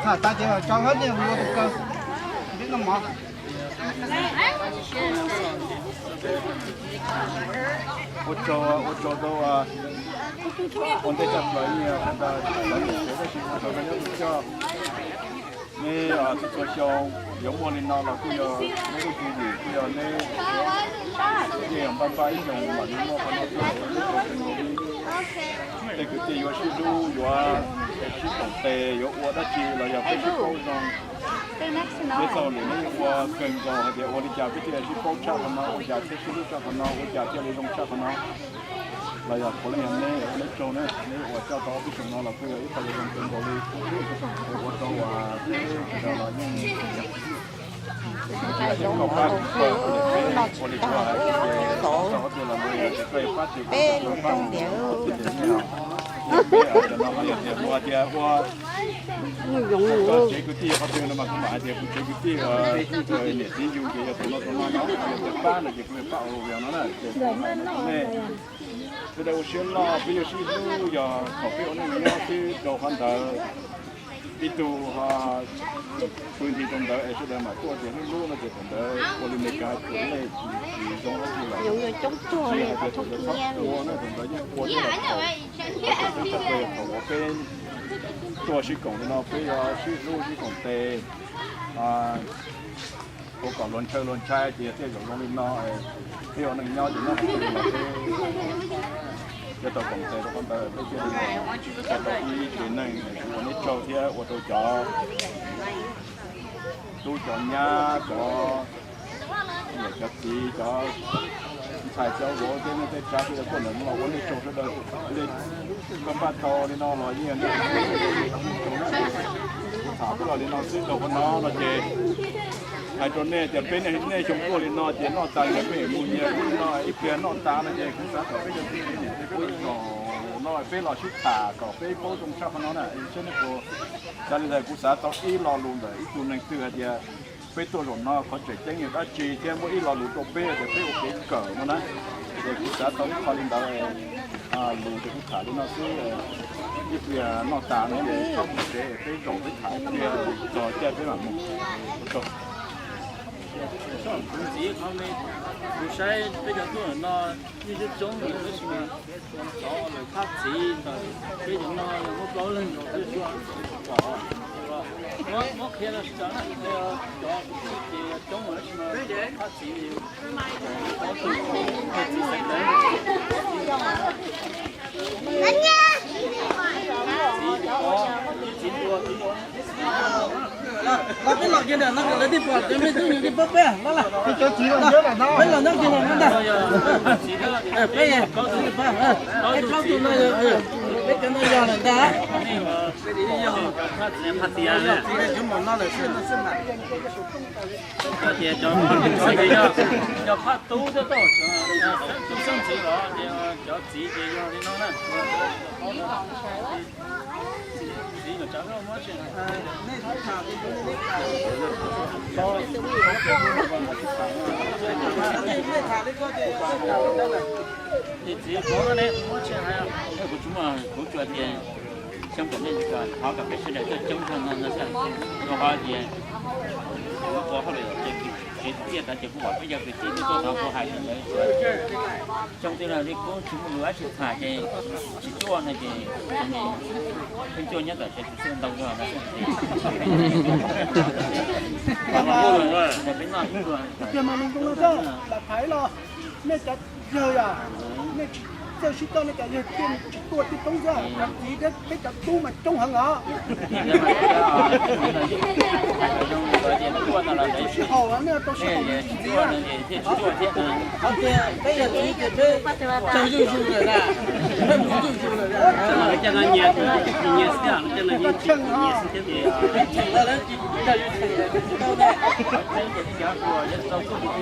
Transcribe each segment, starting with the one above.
Tham tas ces tso hab niag ua tus kaw, peb noj mov. Ua tsaug, ua tsaug rau ua ntej tshaj plaws ib yam, tab sis ua tsaug rau nyob tus coj. Neb txhua txhua xyoo yuav muaj li no los kuj yog neb lub tswv yim, kuj yog neb yeej yog npaj npaj ib xyoos mam li muaj qhov no tuaj. Tej kwv tij yuav sib hlub, yuav sib koom tes, yuav ua dab tsi los yog peb sib paub zoo. Peb txoj lus neb yeej ua kawg nkaus hais tias ua li cas peb thiaj li sib paub tshaj qhov no, ua cas thiaj sib hlub tshaj qhov no, ua cas thiaj li zoo tshaj qhov no. Los yog puav leej yog neb, ua neb tsaug na, neb ua coj tau ob peb xyoos no los kuj yog ib qho zoo kawg nkaus li. Ua rau peb sawv daws los yeej ua li cas peb tias ua tsev kwv tij qhov twg no mas kuv mam hais tias kuv tsev kwv tij niam txiv yug ces yog tus no tus no no, yog tias pab no ces kuv pab ua li no na. Ces nej sawv daws ua siab loj, peb yuav sib hlub, yog thaum peb ua neej nyob xwb rau qhov ntawd ib tug ho pw nti rau ntawd es sawv daws mam tuaj tias hlub hlub no ces thaum ntawd ua li Meskas hais tias nej tsis zoo dab tsi lawm. Tsis hais tias thaum ntawd txhob ua na, thaum ntawd yeej ua thiab los thaum, thaum uas peb tuaj sib koom li no peb yuav sib hlub sib koom tes, ua kom luag ntshaw luag ntshai ces thiaj zaum zoo li no. Peb ua neej nyob ces nyob qhov twg los peb yuav tau koom tes rau qhov ntawd peb thiaj li tau ib tsev neeg. Ua neb tsaug thiab ua rau cov tub cov nyab, cov niam cov txiv, cov ntxhais cov vauv, tej neej tej tsav sawv daws tuaj ntawm no los ua nej tsaug sawv daws. Li koj npaj tau li no los yeej yog nej tsaug na. Kuv tham peb los li no xwb rau qhov no no ces hais rau nej tias peb nej xyoo tuaj li no ces noj tas li peb mus nyias lub li no, ib pliag noj tas no ces kuv xav kom peb cov txiv tsev niam txiv tub no peb los sib tham kom peb paub zoo tshaj qhov no na. Saib nej puas xav li ntawd, kuv xav tau ib lo lus ntawm ib tug neeg twg hais tias peb tuaj zaum no qhov tseem ceeb yog dab tsi thiab muaj ib lo lus rau peb tias peb ua kev kawm no na. Ces kuv xav tau ib qho li ntawd lus ces kuv tham li no xwb. Ib pliag noj tas no ces txhob mus tsev, peb zaum peb tham ib pliag txog caij peb mam mus. Ua tsaug. Kuv ntxiv qhov me, kuv saib peb cov tuaj no yeej coob coob lawm tab sis mas tsov lawm thab txiv ntawm peb cov no yog muaj plaub leeg los peb tsuas pom. Los peb los kiag ntawm no kom lawv thiaj pom cov me tub nyuam li pab peb los. Cov txiv los nyob ntawm no, peb los nyob kiag ntawm no ntag. Peb, peb, peb cov no yog lawm ntag. Cov phaj tub thiab cov tub xeeb ntxwv los, cov txiv ces yog li no na. Ces txiv kuv ne, muab tsis hais, kuv tsuas, kuv tsuas tias xyoo kom nej thov kom peb sawv daws tuaj coob zog no no xwb. Rau qhov tias kuv ua hauj lwm tsev txiaj tas ces kuv pom peb cov kwv tij tuaj thov kuv hais rau lawv, xyoo twg los li kuv tsis muaj lus dab tsi tham ces tsis cuaj no ces pheej cuaj nyob tom tsev tsis xwb ntau zog no xwb. Peb noj ib pluag. Nej cov yawg, nej tsis txawj sib coj nej cov yawg thiaj tsis tuaj tib toob xwb, cov txiv thiab peb cov tub mas coob heev os. Sib haum nej tau sib haum txiv. Qhov tias peb yog txiv ces peb tsaug zuj zus lawm na, peb mus zuj zus lawm na. Cheem lawv, lawv tsis tsaug zuj zus lawm.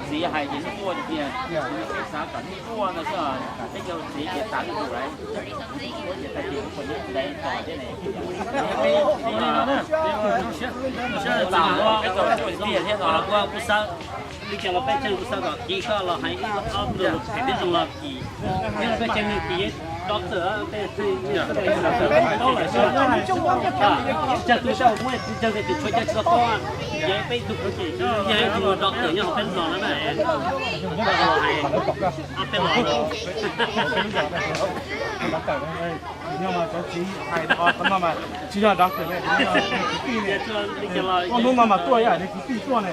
Txiv hais ces nej tuaj tiag, xav kom nej tuaj no xwb, peb cov txiv ces tas lwm tus lawm. Kuv xav li cas los peb tseem kuv xav kom kis koj los hais ib ob pluag phem peb zoo los kis. Yog peb tseem nws kis doctor, peb tsis tau lawm xwb. Cas tus sab muab tus cag tes tus tshuav cas tsis tau paub, ces peb ib tug, yog ib tug doctor nyob hauv peb no na, peb los. Nyob mas cov txiv hais qhov no mas tsis yog doctor, kwv tij ne. Tuaj hnub no mas tuaj ib yam li kwv tij tuaj ne.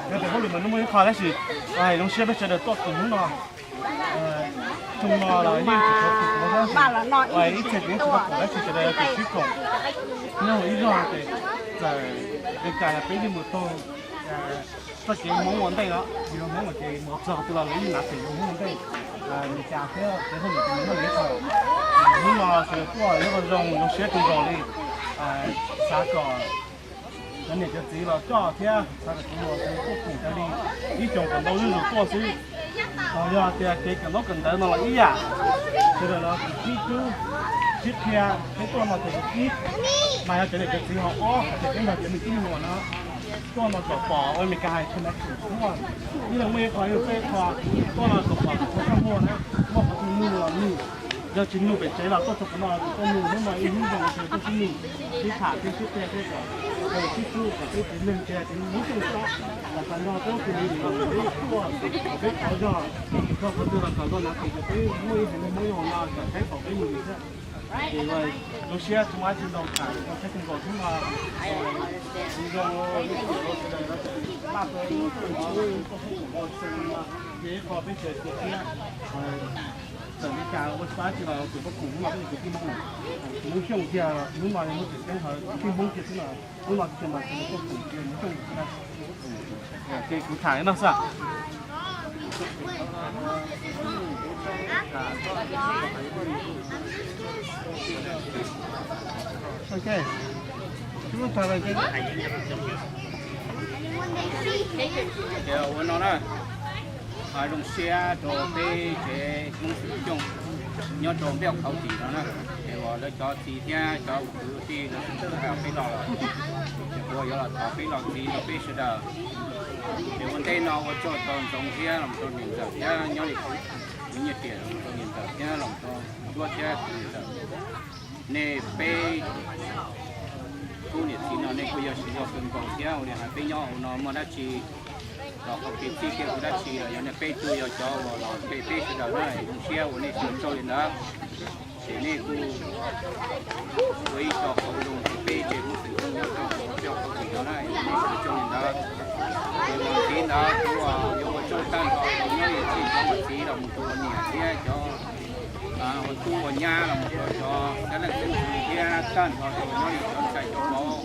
Yog tias hauj lwm mas nws muaj ib qho tab sis hais zoo siab peb sawv daws tuaj tus hnub no. Xyoo no los yeej tsis tau tus hnub no, ib txhia ces yeej tsis tau tus tab sis sawv daws tus sib koom nyob ib zog ces txawm li cas los peb yeej mus taug txoj kev Hmoob ua ntej no, yus yog Hmoob ces mus txog qhov twg los lawv yeej lav pem yus Hmoob ua ntej. Li cas thiab kev hauj lwm ces nws muaj li qhov hnub no sawv daws tuaj nyob zoo zoo siab kawg nkaus li. Xav kom cov niam cov txiv los coj thiab xav kom cov hluas sawv daws tuaj koom tas li ib xyoos kom ntau zuj zus tuaj xwb. Txawm yog tias kev kawm ntaub kawm ntawv no los ib yam, sawv daws los sib cub sib qhia, peb tuaj no ces yus ib, mas yog cov niam cov txiv ho ob, ces peb nrog cov me tub me nyuam no tuaj no kom pom ua Meskas hais connection, ib leeg muaj ib qho, ib leeg muaj ib qho, tuaj no kom pom txhua txhua muag na, muaj qhov twg nug los nug, yog tsis nug pem tsev los tuaj txog qhov no los tuaj nug, hnub no ib hnub zoo sawv daws tuaj sib nug, sib tham thiab sib qhia thiab kom sib cub kom peb txiv neej tsev txiv neej hnub tuaj txob, kom txog nrog peb ua ke li los peb tuaj kom peb thov zog, txog qhov twg los kom zoo na, ces kom peb muaj ib haiv neeg Hmoob hauv no kom saib pom peb mus li thiab. Ces zoo siab tsis muaj dab tsi ntau tham, zoo siab kawg nkaus hnub no zoo, maj ces ib qho peb sawv daws thiab. Txawm li cas ua tsis tau dab tsi los tus pab khoom hnub no peb yog kwv tij Hmoob, Hmoob Xyooj kiag los hnub no yog hnub tseem ceeb hauv kwv tij Hmoob kiag xwb los hnub no tsis mas sawv daws tuaj koom kiag Hmoob Xyooj na. Ces kuv tham li no xwb. Ok. Ces ua no na, zoo siab rau peb tsev Hmoob Xyooj nyob rau Nplaj Khauv tim no na, es uas lawv cov txiv thiab cov kwv tij lawv sib tw hais peb los, ces kuv yuav los thov peb los txiv rau peb sawv daws. Ces ua ntej no ua tsaug rau Ntxoov thiab los rau niam ntxawm thiab nyob li kuv nyiaj riam los rau niam ntxawm thiab los rau Ntsuab thiab kuv niam ntxawm. Nej peb tub niam txiv no nej kuj yog siv zog kawg nkaus thiab ua li hais peb nyob hauv no muaj dab tsi los qhov kev txij kev hu dab tsi los yog nej peb tug yog cov uas los pe peb sawv daws na, zoo siab uas nej tsis txawj li ntawd. Ces nej kuj ua ib co qauv zoo ces peb tsev Hmoob Xyooj nyob los mus rau ua niam thiab cov ua tub ua nyab los mus rau cov xeeb leej xeeb ntxwv thiab tag nrho rau nyob li cov ntxhais cov vauv,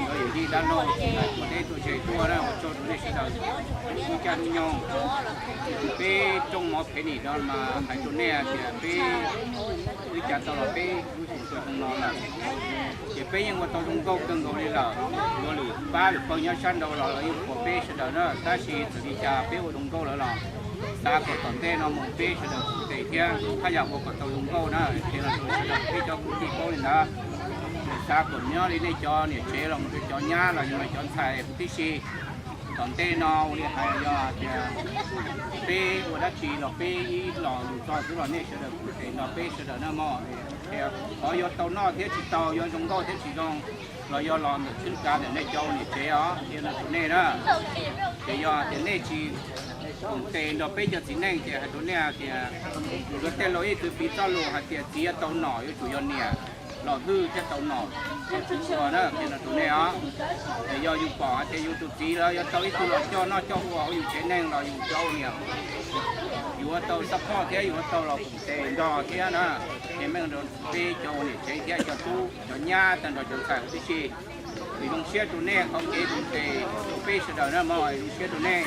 cov yawm yij dab laug tsis hais tuaj deb tuaj ze tuaj na, ua tsaug rau nej sawv daws ib caij lub nyoog. Peb rooj mov phev nim no mas hais rau nej tias peb twb cav tau los peb lub xyoo rau xyoo no lawm, ces peb yeej ua tau zoo nkauj kawg nkaus li lawm. Ua lwm pab lwm pawg nyob sab nraud los los yeej pom peb sawv daws na, tab sis txawm li cas peb ua zoo nkauj lawm los xav kom tom ntej no mus peb sawv daws tes thiab haj yam ua kom tau zoo nkauj na, ces los rau sawv daws peb cov kwv tij paub li ntawd. Xav kom nyob li nej cov niam tsev los mus rau cov nyab los yog cov ntxhais huv tib si, tom ntej no ua li hais yog tias peb ua dab tsi los peb ib los lus txog xwb los nej sawv daws kuj tes nrog peb sawv daws na mog. Qhov yuav tau noj thiab tsis tau, yuav zoo nkauj thiab tsis zoo, los yog los ntawm txhwb kav ntawm nej cov ua niam tsev os, qhia no rau nej na. Ces yog tias nej tsis koom tes nrog peb cov txiv neej ces hais rau nej tias, luag tej laus ib txwm piv txoj lus hais tias txiv yuav tau nom yuav tsum yog niam los hwj thiaj tau nom tau txiv ua na, qhia no rau nej os. Ces yog yus pom hais tias yus tus txiv lawv yuav tau ib tug los coj noj coj ua hauv yus tsev neeg los yus cov ua niam, yus yuav tau support thiab yus yuav tau los koom tes nrog thiab na. Ces meej rau peb cov ua niam tsev thiab cov tub cov nyab tag nrho cov ntxhais huv tib si, es zoo siab rau nej qhov kev koom tes rau peb sawv daws na mog, zoo siab rau nej.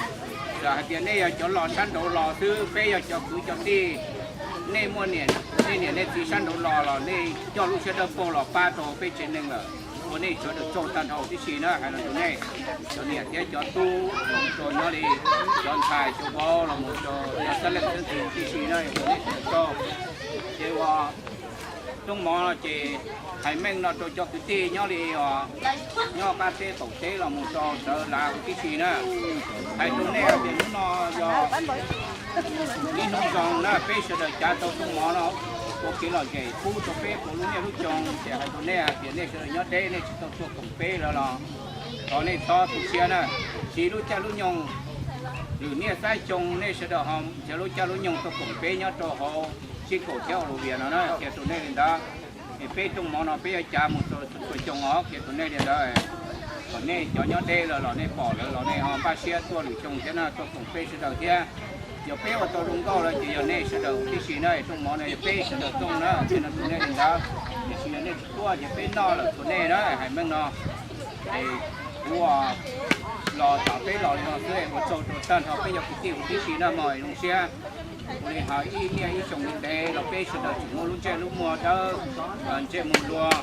Txawm hais tias nej yog cov los sab nraud los xwb, peb yog cov kwv cov tij, nej muaj niam, nej niam nej txiv sab nraud los los nej coj lub siab dawb paug los pab rau peb tsev neeg lawm, ua nej sawv daws tsaug tag nrho huv tib si na, hais los rau nej cov niam thiab cov tub, los mus rau nyob li cov ntxhais cov vauv los mus rau cov xeeb leej xeeb ntxwv huv tib si na, ua nej sawv daws tsaug. Ces ua rooj mov no ces hais meej no rau cov kwv tij nyob li os, nyob qab teb qaum teb los mus rau sawv daws huv tib si na. Hais rau nej tias hnub no yog ib hnub zoo na, peb sawv daws cav tau rooj mov no ua kev lom zem pub rau peb puas lub nyiaj lub xyoo, ces hais rau nej tias nej sawv daws nyob deb nej tsis tau tuaj koom peb lawm los thov nej txhob tu siab na. Siv lub caij lub nyoog, lwm niaj xab xyoo nej sawv daws ho nrhiav lub caij lub nyoog tuaj koom peb nyob rau hauv sib kaum thiab Olivia no na, qhia rau nej li ntawd. Es peb rooj mov no peb yuav cav mus rau txhua xyoo os, qhia rau nej li ntawd. Kom nej cov nyob deb lawm los nej pom lawm los nej ho npaj siab tuaj lwm xyoo thiab na, tuaj koom peb sawv daws thiab. Yog peb ua tau zoo nkauj lawm ces yog nej sawv daws huv tib si na, rooj mov no yog peb sawv daws rooj na, qhia no rau nej li ntawd. Tiam sis yog nej tsis tuaj ces peb noj lawm txhua nej na, hais meej no. Es kuv los tom peb los li no xwb, ua tsaug rau tag nrho peb cov kwv tij huv tib si na mog, zoo siab. Ua li hais ib niaj ib xyoo li ntev los peb sawv daws tseem muaj lub ntsej lub muag dawb, ntsej muag luag,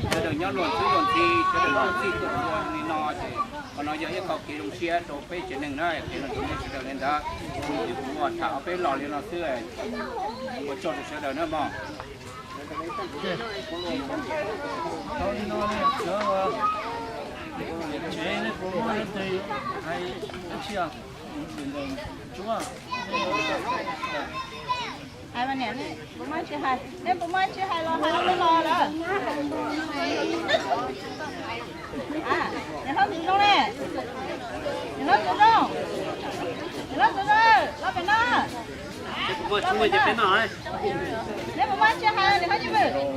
sawv daws nyob luag ntxwb luag ntxhi, sawv daws tuaj txij tuaj tua li no ces qhov no yog ib qho kev zoo siab rau peb tsev neeg na, qhia no rau nej sawv daws li ntawd. Es kuv tham peb los li no xwb, ua tsaug rau sawv daws na mog. Tau li no ne, cov niam tsev nej puas muaj leej twg hais dab tsi os? Tsuab. Hais mas niam, puas muaj tsis hais, nej puas muaj tsis hais los hais los lawm. Niam hlob Ntxwv Zoo ne, niam hlob Ntxwv Zoo, niam hlob Ntxwv Zoo, los pem no. Neb puas muaj tsis hais, neb puas muaj tsis hais, niam hlob Ntxwv Zoo.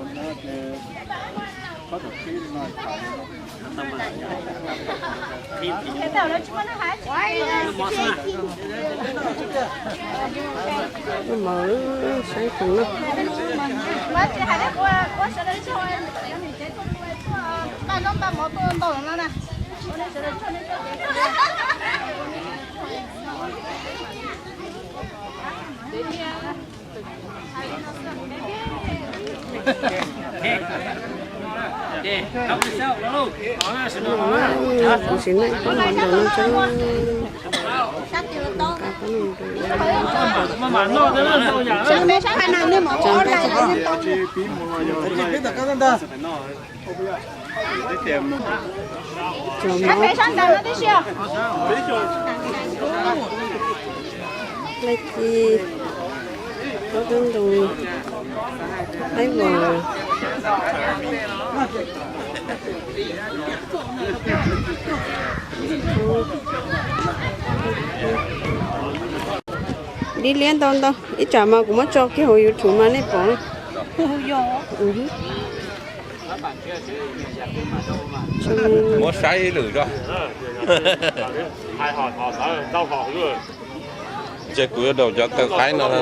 Lub mov saib koom na. Kuv sim neej koj mov ntawm no tso. Cov mov, laj ci, pob koob ntoo, qaib vas. Dib liab ntau ntau, ib tsam mas kuv muab tso kiag hauv YouTube mas nej pom. Muab saib ib lwm tso. Ces kuv yuav daus cov kaw qaib no na.